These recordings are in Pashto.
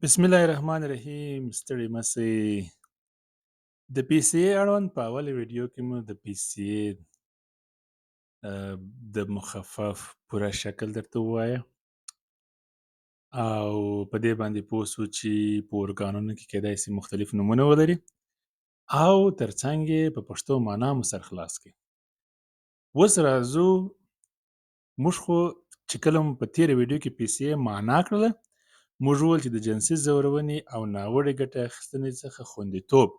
بسم الله الرحمن الرحیم. ستړي مه سئ. د پی سی ای اړوند په اوله ویډیو کې مو د پی سی ای د مخفف پوره شکل درته ووایه او په دې باندې پوه سو چې په ارګانونو کې کیدای سي مختلف نومونه ولري او ترڅنګ یې په پښتو معنا مو سر خلاص کړي. اوس راځو، موږ خو چې کله مو په تېره ویډیو کې پی سی ای معنا کړله، موږ وویل چې د جنسي ځورونې او ناوړې ګټې اخیستنې څخه خوندیتوب،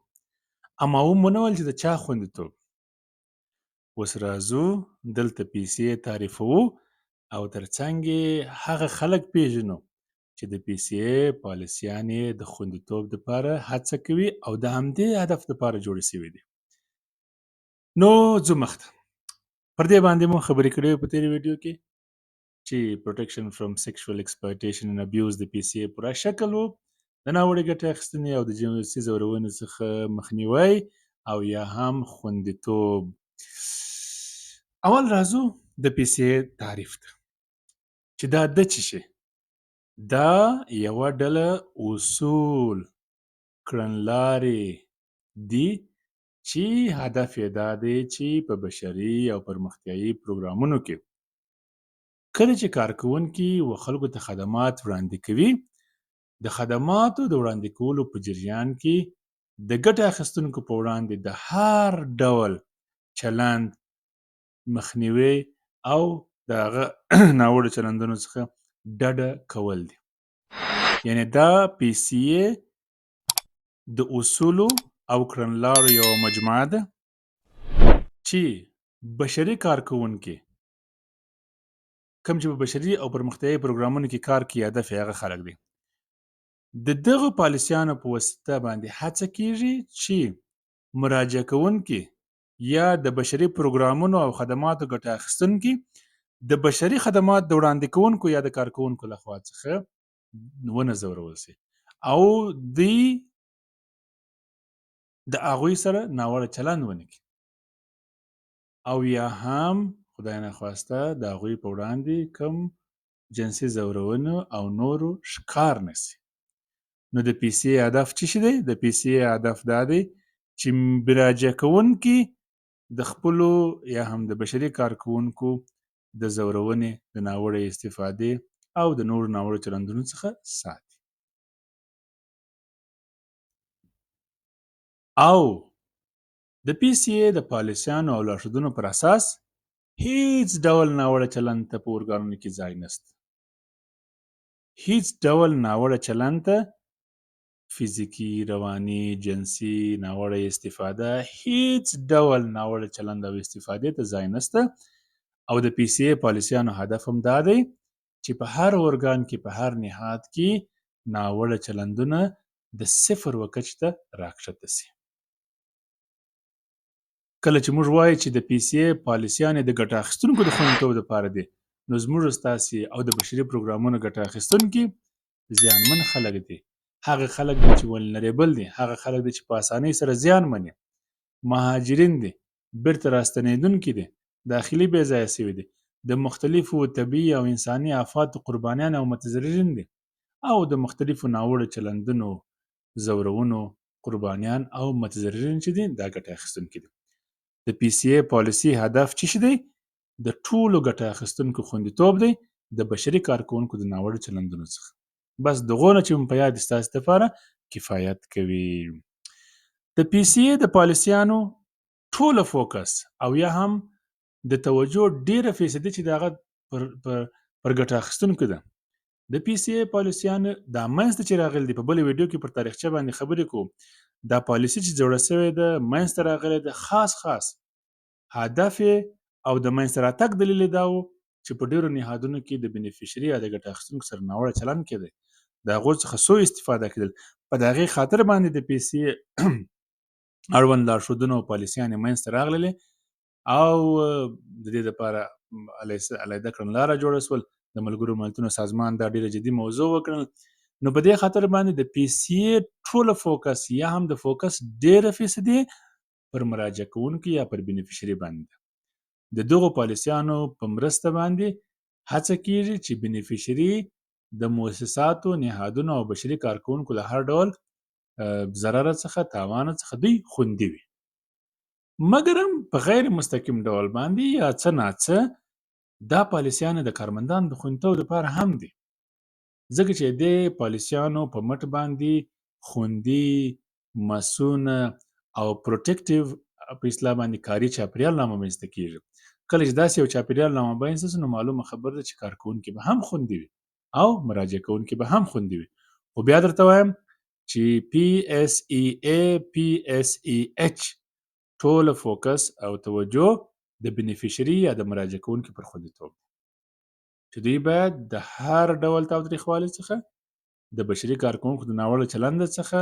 اما ومو نه ویل چې د چا خوندیتوب. اوس راځو دلته پی سی ای تعریفوو او ترڅنګ یې هغه خلک پیژنو چې د پی سی ای پالیسیانې د خوندیتوب لپاره هڅه کوي او د همدې هدف لپاره جوړې شوې دي. نو ځو مخته. پر دې باندې مو خبرې کړې په تېرې ویډیو کې چې Protection from Sexual Exploitation and Abuse د پی سی ای پوره شکل و، د ناوړې ګټې اخیستنې او د جنسي ځورونې څخه مخنیوی او یا هم خوندیتوب. اول راځو د پی سی ای تعریف ته چې دا د څه شي؟ دا یوه ډله اصول، کړنلارې دي چې هدف یې دا دی چې په بشري او پرمختیایي پروګرامونو کې کله چې کارکوونکي و خلکو ته خدمات وړاندې کوي، د خدماتو د وړاندې کولو په جریان کې د ګټه اخیستونکو په وړاندې د هر ډول چلند مخنیوی او د هغه ناوړو چلندونو څخه ډډه کول دي. یعنی دا پی سی ای د اصولو او کړنلارو یوه مجموعه ده چې بشري کارکوونکي کوم چې په بشري او پرمختیایي پروګرامونو کې کار کوي، هدف یې هغه خلک دي، د دغو پالیسیانو په واسطه باندې هڅه کیږي چې مراجعه کوونکي یا د بشري پروګرامونو او خدماتو ګټه اخیستونکي د بشري خدمات د وړاندې کوونکو یا د کارکوونکو لخوا څخه ونه ځورول سي او دوی د هغوی سره ناوړه چلند ونه کړي او یا هم خدای نخواسته د هغوی په وړاندې کوم جنسي ځورونو او نورو ښکار نه سي. نو د پی سی ای هدف څه شي دی؟ د پی سی ای هدف دا دی چې مراجعه کوونکي د خپلو یا هم د بشري کارکوونکو د ځورونې، د ناوړې استفادې او د نورو ناوړو چلندونو څخه ساتي. او د پی سی ای د پالیسیانو او لارښودونو پر اساس هیڅ ډول ناوړه چلند ته په ارګانونو کې ځای نشته. هیڅ ډول ناوړه چلند ته، فزیکي، رواني، جنسي ناوړه استفاده، هیڅ ډول ناوړه چلند او استفادې ته ځای نشته. او د پی سی ای پالیسیانو هدف هم دا دی چې په هر ارګان کې، په هر نهاد کې ناوړه چلندونه د صفر و کچې ته راکښته سي. کله چې موږ وایو چې د پی سی ای پالیسیانې د ګټه اخیستونکو د خوندیتوب لپاره دي، نو زموږ ستاسې او د بشري پروګرامونو ګټه اخیستونکي زیانمن خلک دي، هغه خلک دي چې ولنریبل دي، هغه خلک دي چې په اسانۍ سره زیان مني، مهاجرین دي، بیرته راستنېدونکي دي، داخلي بې ځایه شوي دي، د مختلفو طبیعي او انساني آفاتو قربانیان او متضررین دي او د مختلفو ناوړو چلندونو، ځورونو قربانیان او متضررین چې دي، دا ګټه اخیستونکي دي. د پی سی ای پالیسي هدف څه شي دی؟ د ټولو ګټه اخیستونکو خوندیتوب دی د بشري کارکوونکو د ناوړو چلندونو څخه. بس دغو نه چې مو په یاد دي ستاسې لپاره کفایت کوي. د پی سی ای د پالیسیانو ټوله فوکس او یا هم د توجه ډیره فیصدي چې د هغه پر ګټه اخیستونکو ده، د پی سی ای پالیسیان دا منځ ته چې راغلي دي، په بله ویډیو کې پر تاریخچه باندې خبرې کوو. دا پالیسي چې جوړه شوې ده، منځ ته راغلې ده، خاص خاص هدف یې او د منځ ته راتګ دلیل یې دا و چې په ډیرو نهادونو کې د بینیفیشري یا د ګټه اخیستونکو سره ناوړه چلند کېدی، د هغو څخه سوء استفاده کېدل. په د هغې خاطر باندې د پی سی اړوند لارښودونه او پالیسیانې منځ ته راغللې او د دې لپاره علیحده کړنلاره جوړه شول. د ملګرو ملتونو سازمان دا ډیره جدي موضوع وکړل. نو په دې خاطر باندې د پی سی ای ټوله فوکس یا هم د فوکس ډیره فیصدي پر مراجعه کوونکي یا پر بینیفیشري باندې ده. د دغو پالیسیانو په مرسته باندې هڅه کیږي چې بینیفیشري د موسساتو، نهادونو او بشري کارکوونکو له هر ډول ضرر څخه، تاوان څخه دوی خوندي وي. مګرم په غیر مستقیم ډول باندې یا څه ناڅه دا پالیسیانې د کارمندانو د خوندیتوب لپاره هم دي، ځکه چې د پالیسیانو په مټ باندې خوندي، مصونه او protective په اصطلاح باندې کاري چاپیریال رامنځته کیږي. کله چې داسې یو چاپیریال رامنځته شي، نو معلومه خبره ده چې کارکوونکي به هم خوندي وي او مراجعه کوونکي به هم خوندي وي. خو بیا درته وایم چې PSEA، PSEH ټوله focus او توجه د beneficiary یا د مراجعه کوونکي پر خوندیتوب، چې دوی باید د هر ډول تاوتریخوالي څخه، د بشري کارکوونکو د ناوړه چلند څخه،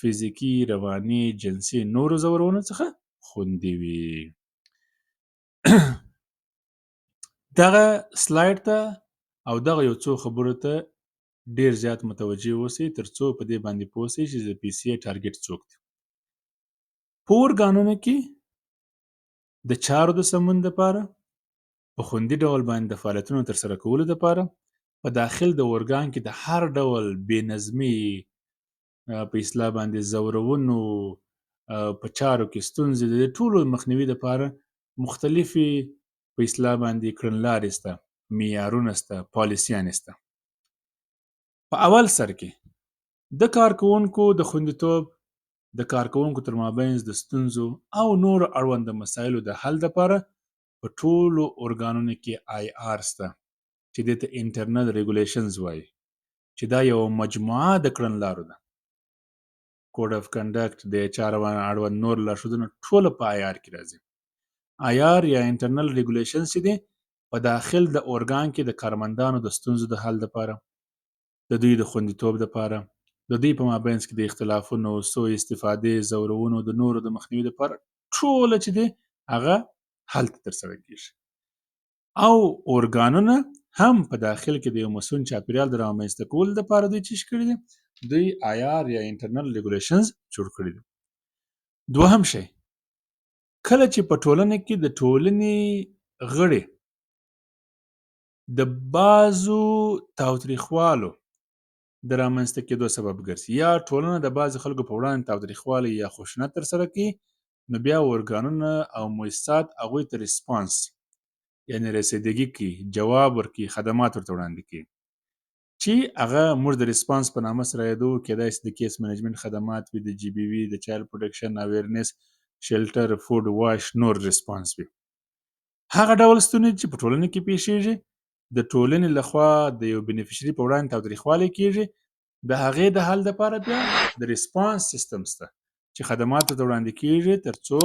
فزیکي، رواني، جنسي، نورو ځورونو څخه خوندي وي. دغه slide ته او دغه یو څو خبرو ته ډیر زیات متوجه اوسئ، ترڅو په دې باندې پوه شئ چې د PCA target څوک دی. په ارګانونو کې د چارو د سمون لپاره، په خوندي ډول باندې د فعالیتونو ترسره کولو لپاره، په داخل د ارګان کې د هر ډول بې نظمي، په اصطلاح باندې ځورونو، په چارو کې ستونزې، د ټولو مخنیوي لپاره مختلفې په اصطلاح باندې کړنلارې شته، معیارونه شته، پالیسیانې شته. په اول سر کې د کارکوونکو د خوندیتوب، د کارکوونکو تر مابین د ستونزو او نورو اړونده مسایلو د حل لپاره په ټولو ارګانونو کې IR شته، چې دې ته internal regulations وایي، چې دا یوه مجموعه د کړنلارو ده. code of conduct، د HR اړوند نور لارښودونه ټوله په IR کې راځي. IR یا internal regulations چې دي، په داخل د ارګان کې د کارمندانو د ستونزو د حل لپاره، د دوی د خوندیتوب لپاره، د دوی په مابینځ کې د اختلافونو، سوء استفادې، ځورونو، د نورو د مخنیوي لپاره ټوله چې دی هغه هلته ترسره کیږي. او ارګانونه هم په داخل کې د یو مصون چاپیریال د رامنځته کولو لپاره دوی څه کړي دي؟ دوی IR یا internal regulations جوړ کړي دي. دوهم شی، کله چې په ټولنه کې د ټولنې غړي د بعضو تاوتریخوالو د رامنځته کېدو سبب ګرځي، یا ټولنه د بعضې خلکو په وړاندې تاوتریخوالی یا خشونت ترسره کوي، نو بیا ارګانونه او مؤسسات هغوی ته response یعنی رسیدګي کوي، جواب ورکوي، خدمات ورته وړاندې کوي، چې هغه موږ د response په نامه سره یادوو. کېدای شي د case management خدمات وي، د GBV، د child protection، awareness، shelter، food، WASH، نور response وي. هغه ډول ستونزې چې په ټولنه کې پیښیږي، د ټولنې لخوا د یو beneficiary په وړاندې تاوتریخوالی کیږي، د هغې د حل لپاره بیا د response system شته چې خدمات ورته وړاندې کیږي، ترڅو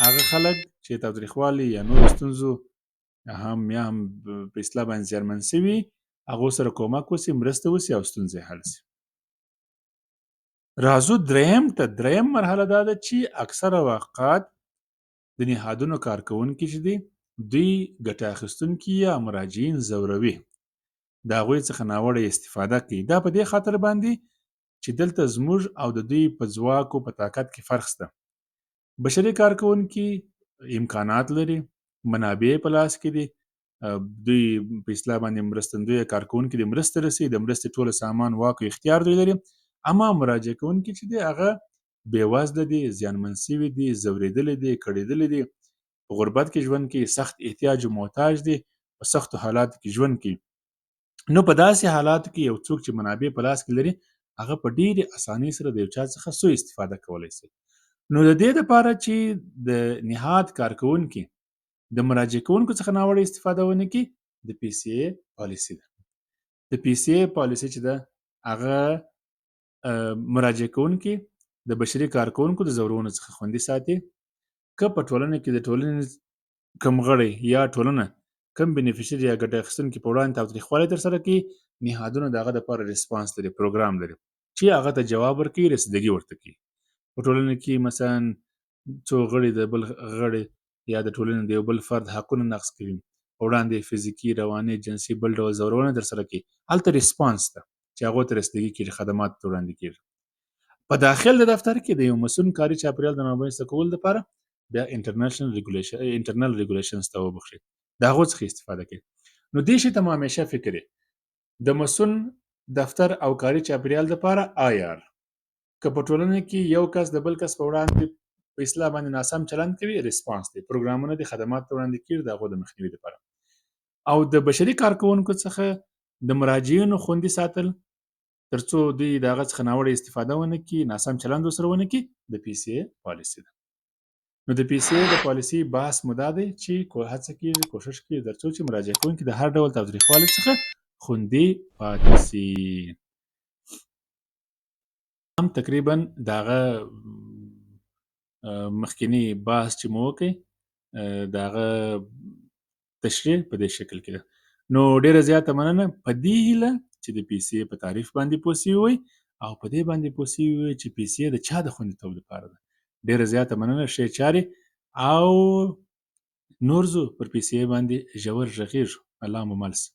هغه خلک چې تاوتریخوالی یا نورو ستونزو هم یا هم په اصطلاح باندې زیانمن شوي، هغو سره کومک وشي، مرسته وشي او ستونزې حل شي. راځو دریم ته. دریم مرحله دا ده چې اکثره اوقات د نهادونو کارکوونکي چې دي، دوی ګټه اخیستونکي یا مراجعین ځوروي، د هغوی څخه ناوړه استفاده کوي. دا په دې خاطر باندې چې دلته زموږ او د دوی په ځواک او په طاقت کې فرق شته. بشري کارکوونکي امکانات لري، منابع په لاس کې دي، دوی په اصطلاح باندې مرستندوی کارکوونکي د مرستې رسي، د مرستې ټول سامان، واک او اختیار دوی لري. اما مراجعه کوونکي چې دي، هغه بېوزله دي، زیانمن شوي دي، ځورېدلي دي، کړېدلي دي، په غربت کې ژوند کوي، سخت احتیاج او محتاج دي، په سختو حالاتو کې ژوند کوي. نو په داسې حالاتو کې یو څوک چې منابع په لاس کې لري، هغه په ډېرې اسانۍ سره د یو چا څخه سوء استفاده کولی شي. نو د دې لپاره چې د نهاد کارکوونکي د مراجعه کوونکو څخه ناوړه استفاده ونه کړي، د PCA پالیسي ده. د PCA پالیسي چې ده، هغه مراجعه کوونکي د بشري کارکوونکو د ځورونو څخه خوندي ساتي. که په ټولنه کې د ټولنې کوم غړی یا ټولنه کوم beneficiary یا ګټه اخیستونکي په وړاندې تاوتریخوالی ترسره کوي، نهادونه د هغه دپاره response لري، پروګرام لري چې هغه ته جواب ورکوي، رسیدګي ورته کوي. په ټولنه کې مثلا څو غړي د بل غړي یا د ټولنې د یو بل فرد حقونه نقض کوي، په وړاندې فزیکي، رواني، جنسي، بل ډول ځورونه ترسره کوي، هلته response ده چې هغو ته رسیدګي کېږي، خدمات ورته وړاندې کېږي. په داخل د دفتر کې د یو مصون کاري چاپېریال د رامنځته کولو لپاره بیا international regulation، internal regulations ته وبخښي، د هغو څخه استفاده کوي. نو دې شي ته مو همیشه فکر. د مصون دفتر او کاري چاپیریال لپاره آی آر. که په ټولنه کې یو کس د بل کس په وړاندې په اصطلاح باندې ناسم چلند کوي، ریسپانس دی، پروګرامونه دي، خدمات وړاندې کیږي د هغو د مخنیوي لپاره. او د بشري کارکوونکو څخه د مراجعینو خوندي ساتل، ترڅو دوی د هغه څخه ناوړه استفاده ونه کړي، ناسم چلند ورسره ونه کړي، د پی سی ای پالیسي ده. نو د پی سی ای د پالیسي بحث مو دا دی چې هڅه کیږي، کوشش کیږي ترڅو چې مراجعه کوونکي د هر ډول تاوتریخوالي څخه خوندي پاتې سي. هم تقریبا د هغه مخکینی بحث چې مو وکړ، د هغه تشریح په دې شکل کې ده. نو ډیره زیاته مننه، په دې هیله چې د پی سی ای په تعریف باندې پوه سوي وئ او په دې باندې پوه سوي وئ چې پی سی ای د چا د خوندیتوب لپاره ده. ډیره زیاته مننه، ښې چارې او نور ځو پر پی سی ای باندې ژور غږیږو. الله مو مل شه.